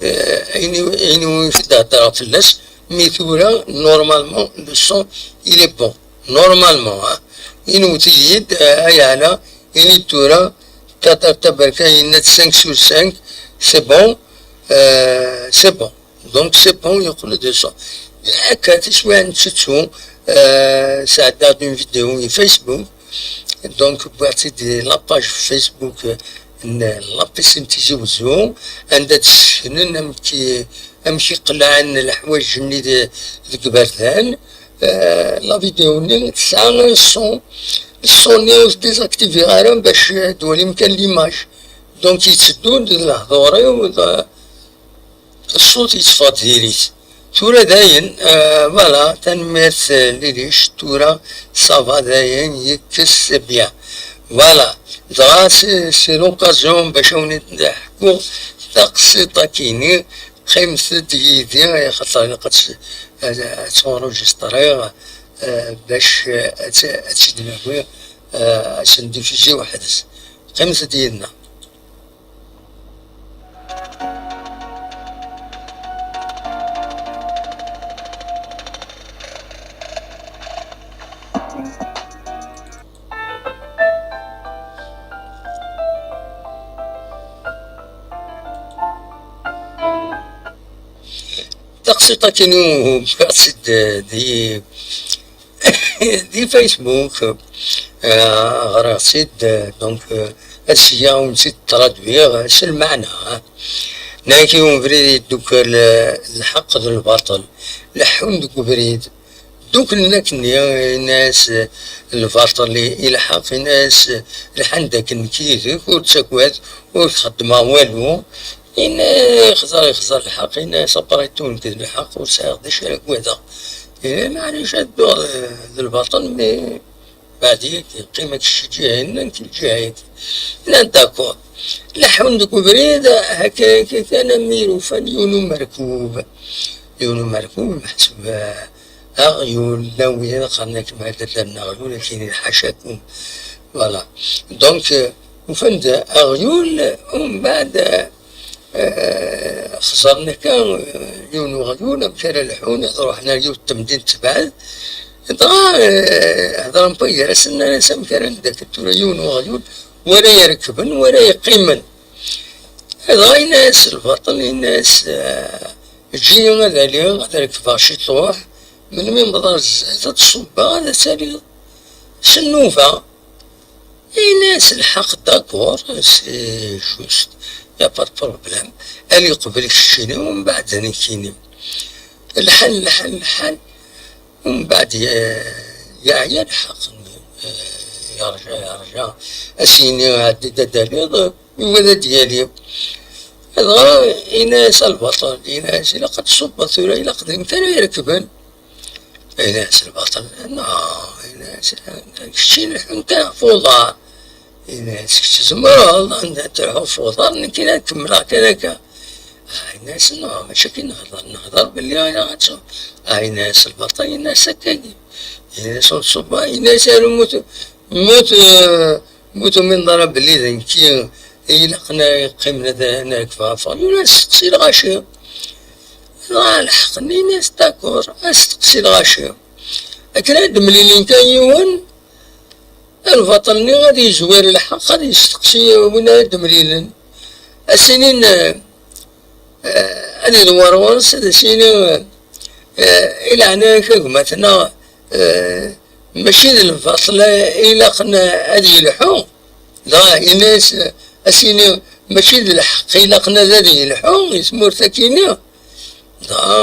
euh, ayen i, ayen i d-heddreɣ fell-as, mi tura, normalement, le son, il est bon. Normalement, hein. Inwet-iyi-d, euh, ay Ɛla, ini-d tura, Tatar Tabarka yenna-d cinq sur cinq, c'est bon, euh, c'est bon. Donc, c'est bon, yeqqel-d le son. Akka, tiswiɛin n ttettu, euh, sɛeddaɣ-d une vidéo i Facebook. Donc, wwiɣ-tt-id di la page Facebook, euh, n la P C n Tizi Wezzu, anda d-sseknen amek i, amek i qelɛen leḥwayeǧ-nni de-, deg iberdan. Euh, la vidéo-nni tesɛa ṣṣun, ṣṣun-nni ur t-désactiviɣ ara bac ad twalim kan l'image. Donc, yetteddu-d d lehdur-iw, d, ṣṣut yetteffeɣ-d diri-t. Tura dayen, euh, voilà, tanemmirt, euh, Lilic, tura ça va dayen, yekkes, c'est bien. Voilà, dɣa c'est, c'est l'occasion bac ad wen-d-ḥkuɣ taqsiṭ-akini, qqimet-d yid-i, axaṭer ilaq ad tt-, ad, ad tt-enregistriɣ, euh, bac, euh, ad tt-, ad tt-id-nawi, euh, ad tt-ndiffizi weḥd-s. Qqimet-d yid-neɣ. Taqsiṭ-akini wwiɣ-tt-id di, di Facebook, euh, ɣriɣ-tt-id, euh, donc, euh, ad s-geɣ wen-tt-id-traduiɣ, euh, s lmeɛna, hein. Nnan-ak i ubrid yeddukel, euh, lḥeqq d lbaṭel. Leḥḥun deg ubrid. Dduklen akkenni, yenna-as, euh, lbaṭel i, i lḥeqq, yenna-as, euh, lḥan-d akken nekk yid-k, ur ttagad, ur k-xeddmeɣ walu. Yenna, ixẓer, ixẓer lḥeqq, yenna-as: "Après tout, nekk d lḥeqq, ur sɛiɣ d acu ara ggwadeɣ." Yenna: "Maɛlic, ad dduɣ d, d lbaṭel, mais beɛd-ik, qqim-ak kečč ǧiha-nni, nekk ǧiha-agi." Nnan: "D'accord." Leḥḥun deg ubrid, akka, akka kan, amir ufan yiwen umerkub. Yiwen umerkub, meḥsub, eh, aɣyul, llan wiyaḍ qqaren-ak: "Ma d adder n aɣyul, akin ḥacakum." Voilà. Donc, euh, ufan-d aɣyul, umbeɛd, euh, xẓern akka, euh, yiwen uɣyul, amek ara lḥun, ad ruḥen ar yiwet n temdint tebɛed. Dɣa, euh, hedren wway gar-asen, nnan-as: "Amek ara neddakel tura yiwen uɣyul, wara irekben, wara yeqqimen?" Dɣa yenna-as lbaṭel, yenna-as: "Ah, eǧǧ-iyi ad aliɣ, ad rekbeɣ ciṭuḥ, melmi wwḍeɣ ar zdat, ad ṣubbeɣ, ad taliḍ s nnuba." Yenna-as lḥeqq: "D'accord, c'est juste, y a pas de problème." Ali qbel keččini, umbeɛd nekkini. Lḥal, lḥal, lḥal. Umbeɛd ye-, yeɛya lḥeqq-nni. Eh, yerǧa, yerǧa. As-yini: "Ɛeddi-d ad d-taliḍ, yugi ad d-yali." Dɣa yenna-as lbaṭel, yenna-as: "Ilaq ad tṣubbeḍ tura, ilaq d nekk ara irekben." Yenna-as lbaṭel: "Non," yenna-as, "kečč ileḥḥun kan ɣef uḍar." Yenna-as: "Kečč tzemreḍ anda ad telḥuḍ f uḍar, nekk ad kemmleɣ kan akka." Ah, yenna-as: "Non, mačči akken nehḍer, nehḍer belli ilaq ad tṣub." Ah, yenna-as lbaṭel, yenna-as: "Akkagi." Yenna-as: "Ur tṣubbeḍ." Yenna-as: "Aru mmut, mmut, eh, mmut ur minḍ ara belli d nekki ilaq ad qqimen ad, ad rekbeɣ ɣef uɣyul, ad steqsi lɣaci." Dɣa lḥeqq-nni, yenna-as: "D'accord, ad steqsi lɣaci." Akken ad d-mlilen kan yiwen, lbaṭel-nni ad yezwir lḥeqq, ad yesteqsi win ara d-mlilen. As-inin, eh, ad idewwer ɣur-s, ad as-yini, eh, "I leɛnaya-k a gma-tneɣ, eh, mačči d lbaṭel ilaqen ad yelḥu?" Dɣa yenna-as, as-yini, "Mačči d lḥeqq ilaqen ad, ad yelḥu i tmurt akini?" Dɣa,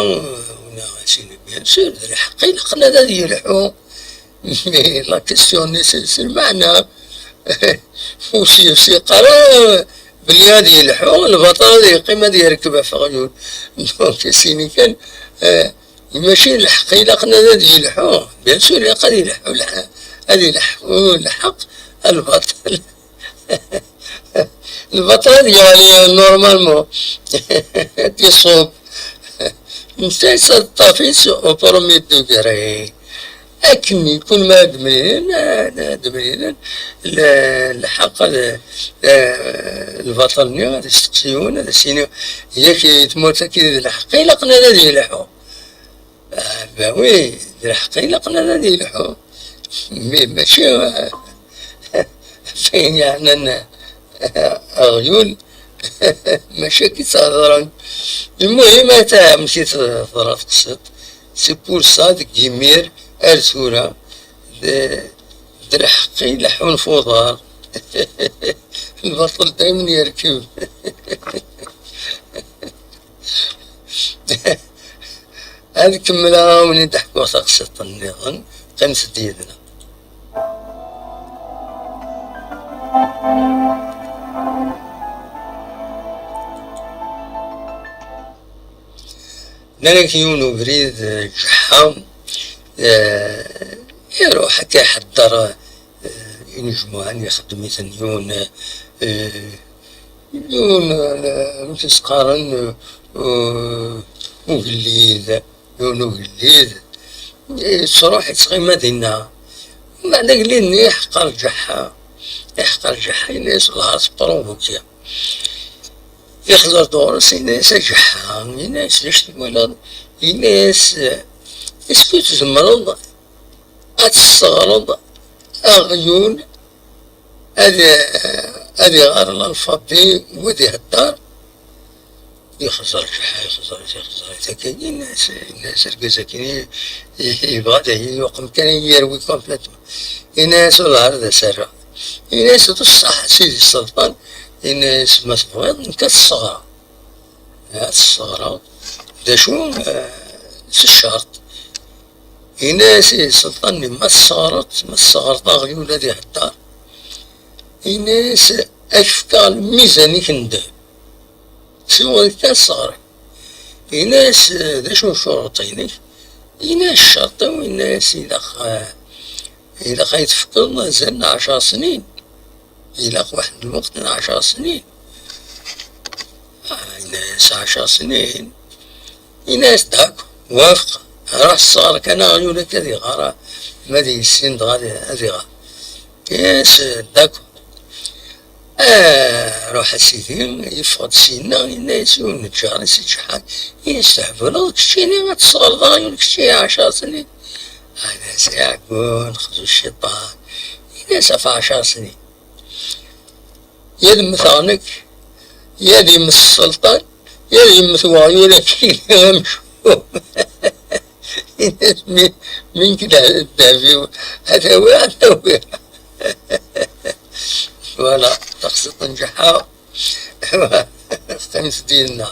wina as-yini: "Bien sûr, d lḥeqq ilaqen ad, ad yelḥu." Mais la question-nni s, s lmeɛna. Ur s-, ur s-yeqqar ara belli ad yelḥu, lbaṭel ad yeqqim ad yerkeb ɣef uɣyul. Donc, as-yini kan, eh, mačči d lḥeqq ilaqen ad, ad yelḥu. Bien sûr, ilaq ad yelḥu lḥ-, ad yelḥu lḥeqq, lbaṭel. Lbaṭel ad yeɣli normalement. Ad iṣub. Netta yettaṭṭaf-itt au premier degré. Akken ikun ma ad mlilen, ad, ad mlilen, l-, lḥeqq ad, eh, lbaṭel-nni ad isteqsi yiwen, ad as-yini: "Yak i tmurt-agi d lḥeqq, ilaqen ad, ad yelḥu." Ah, ben oui, d lḥeqq ilaqen ad, ad yelḥu. Mais mačči, ah, f ayen yeɛnan, ah, aɣyul, mačči akka i tt-hedren. Lmuhim, ata amek i teḍra teqsiṭ. C'est pour ça, deg yimir ar tura, d, d lḥeqq i leḥḥun f uḍar. Lbaṭel daymen yerkeb. Ad kemmleɣ ad wen-id-ḥkuɣ taqsiṭ nniḍen. Qqimet-d yid-neɣ. Nnan-ak yiwen ubrid, eh, ǧeḥḥa, eh, iruḥ akka iḥedder, eh, inejmuɛen, ixeddem-iten yiwen, eh, yiwen, eh, amek i s-qqaren, eh, ugellid, yiwen ugellid, yettruḥ yettɣima dinna. Mbeɛd agellid-nni iḥqer ǧeḥḥa, iḥqer ǧeḥḥa, yenna-yas: "Wellah, tepruvuki." Ixẓer-d ɣur-s, yenna-yas: "A ǧeḥḥa," yenna-yas, "d acu twalaḍ?" Yenna-yas: "Est-ce que tzemreḍ ad tesseɣreḍ aɣyul ad, ad iɣer lalfabi u ad ihedder?" Ixẓer ǧeḥḥa, ixẓer-it, ixẓer-it akka, yenna-yas, yenna-yas argaz-agi, i-, i-, yebɣa ad yi-yuqem kan, ad yi-yerwi complètement. Yenna-yas: "Wellah, ar d as-rreɣ." Yenna-yas: "D ṣṣeḥ, a sidi sselṭan." Yenna-yas: "Ma tebɣiḍ, nekk ad t-sseɣreɣ." Ad t-sseɣreɣ. D acu? Eh, s ccerṭ. Yenna-yas i sselṭan-nni: "Ma tesseɣreḍ, ma tesseɣreḍ aɣyul ad ihedder, yenna-yas, ad k-fkeɣ lmizan-ik n ddheb." Siweḍ-it-as ɣer-i. Yenna-yas, "D acu n ccuruṭ-inek?" Yenna-yas, "Ccerṭ-iw", yenna-yas, "ilaq, eh, ilaq ad yi-tefkeḍ azal n ɛecṛ snin. Ilaq waḥed n lweqt n ɛecṛ snin." Ah, yenna-yas, "Ɛecṛ snin?" Yenna-yas, "Dakk, wafeq, ruḥ sɣer kan aɣyul akka ad iɣer, ma ad yessin dɣa ad, ad iɣer." Yenna-yas, "Dakk." Ah, ruḥ a sidi, yeffeɣ-d syenna, yenna-yas i uneǧǧar-is iǧeḥḥan, yenna-yas, "Thebleḍ keččini ad tesɣerḍ aɣyul kečči ɛecṛ snin?" Yenna-yas, "Iɛeggun, xzu cciṭan." Yenna-yas, "Ɣef ɛecṛ snin, ya ad mmteɣ nekk, ya ad yemmet sselṭan, ya ad yemmet weɣyul-agi amcum." Yenna-yas, "Mi, mi nekk d-, ddheb-iw, ad t-awiɣ, ad t-awiɣ." Voilà, taqsiṭ n Ǧeḥḥa. Teqqimet dinna.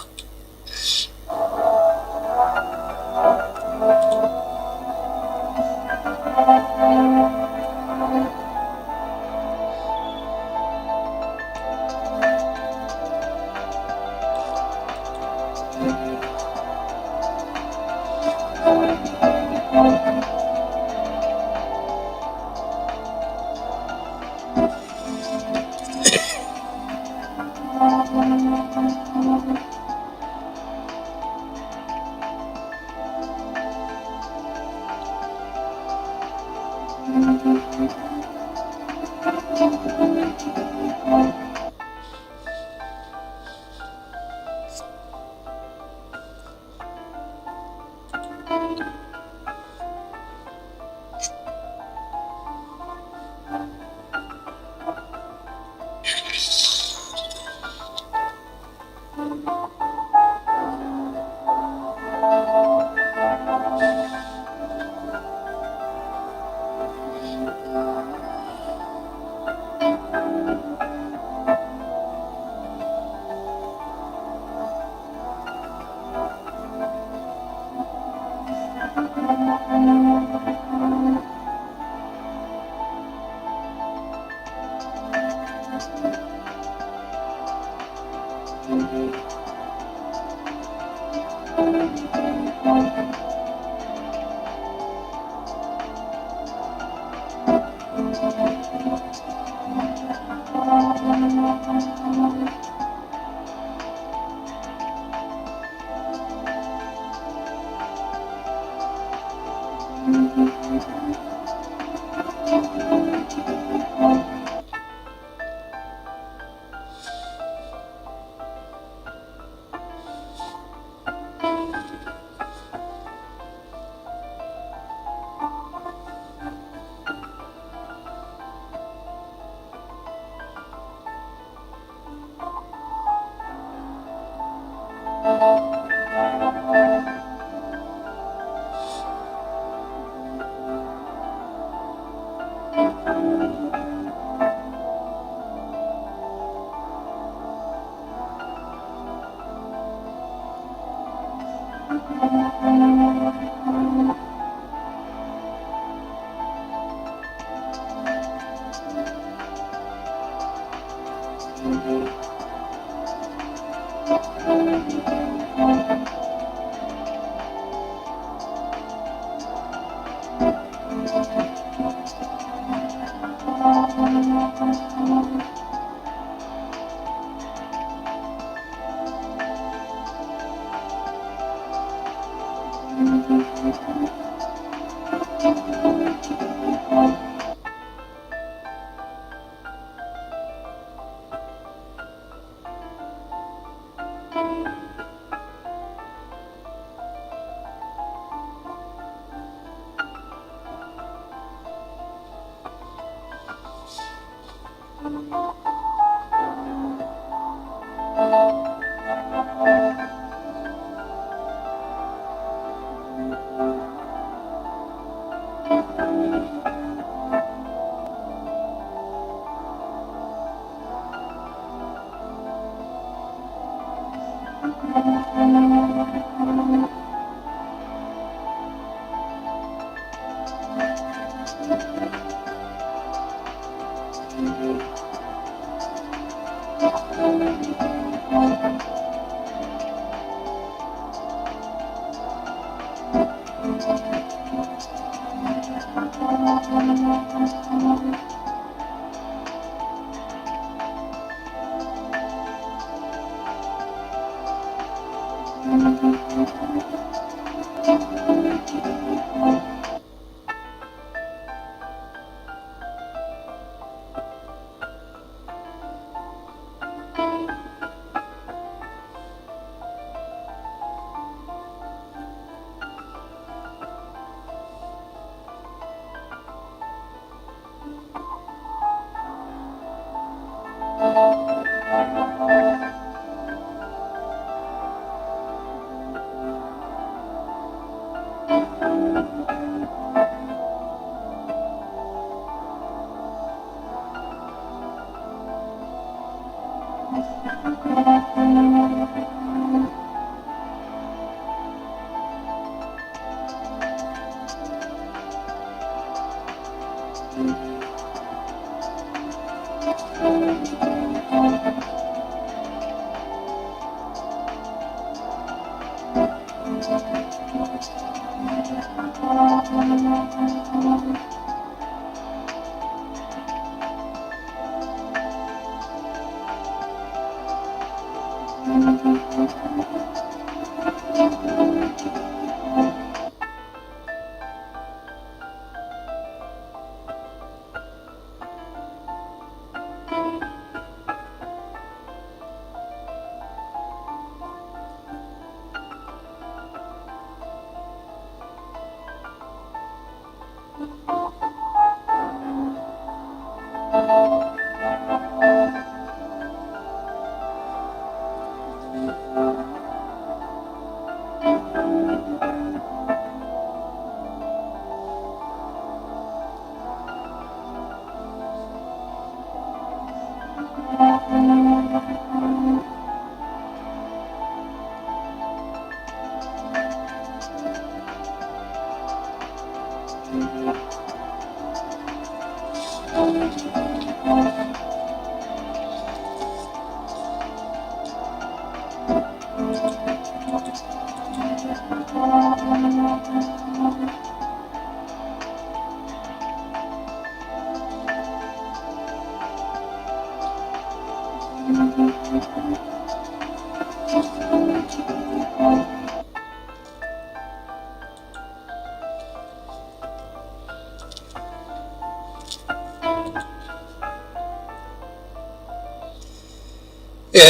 Ihi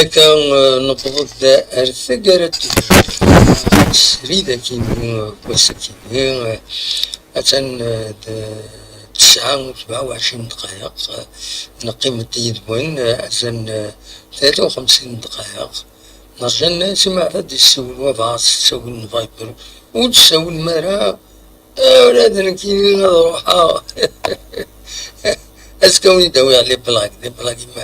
akka, eh, newweḍ-d ar taggara n tudert. Srid akkin, eh, n wass-akkin, eh, attan, eh, d tesɛa u sebɛa u ɛecrin ddqayeq, eh, neqqim-d yid-wen, eh, attan, eh, tlata u xemsin ddqayeq. Nerǧa-nni si Meɛtad ad d-yessiwel wabɛaḍ s ttawil n Viber, ur d-ssawlem ara, eh, ula d nekkini ad ruḥeɣ. Azekka ad wen-id-awiɣ les blagues, les blagues i Meɛtad.